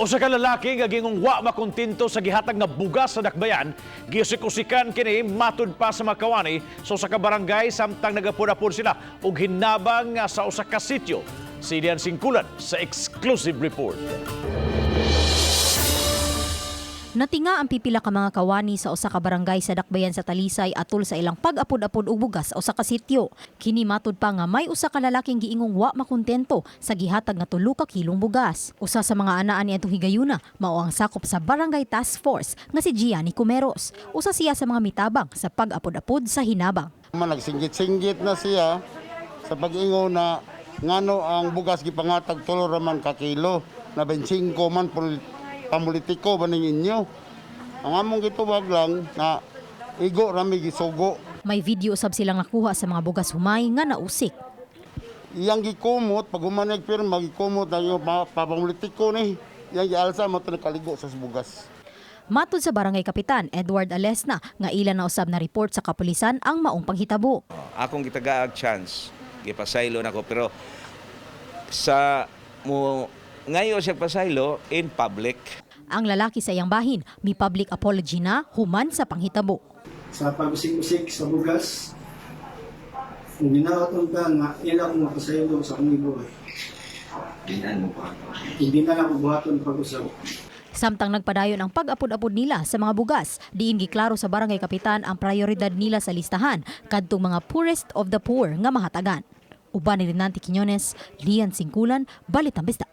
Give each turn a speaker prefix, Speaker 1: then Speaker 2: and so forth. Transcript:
Speaker 1: Usa ka lalaki nga gingong wa makontento sa gihatag nga bugas sa dakbayan, giusik-usikan kini matud pa sa mga kawani sa usa ka barangay samtang nagapud-apod sila og hinabang nga sa usa ka sitio. Si Lian Singkulan sa exclusive report.
Speaker 2: Natinga ang pipila ka mga kawani sa usa ka barangay sa Dakbayan sa Talisay atol sa ilang pag-apod-apod og bugas sa usa ka sityo. Kini matud pa nga may usa ka lalaking giingong wa makontento sa gihatag nga 3 ka kilong bugas. Usa sa mga anaan ni atong higayuna mao ang sakop sa Barangay Task Force nga si Gianni Comeros. Usa siya sa mga mitabang sa pag-apod-apod sa hinabang.
Speaker 3: Man nagsinggit-singgit na siya sa pag-ingon na ngano ang bugas gipangatag 3 raman ka kilo na 25 man pamulitiko ba ning inyo. Ang among gitubag lang na igo rami gisugo.
Speaker 2: May video usab silang nakuha sa mga bugas humay nga nausik.
Speaker 3: Iyang gikumot pag human nagpirma, gikumot na yung pamulitiko ni. Iyang gialsa mo kaligo sa bugas.
Speaker 2: Matud sa Barangay Kapitan Edward Alesna nga ila na usab na report sa kapulisan ang maong panghitabo.
Speaker 4: Akong gitagaag chance, gipasaylo nako, pero sa mo ngayo siya pasaylo in public.
Speaker 2: Ang lalaki sa iyang bahin, may public apology na human sa panghitabo.
Speaker 5: Sa pag-usik-usik sa bugas. Kung ginaot ka nga, ila kong mapasaylo sa akong ibuhay. Hindi na lang buhaton pag-usap.
Speaker 2: Samtang nagpadayon ang pag-apod-apod nila sa mga bugas, diin giklaro sa barangay kapitan ang prioridad nila sa listahan kadtong mga poorest of the poor nga mahatagan. Uban ni Renante Quiñones, Lian Singkulan, Balitang Bisdak.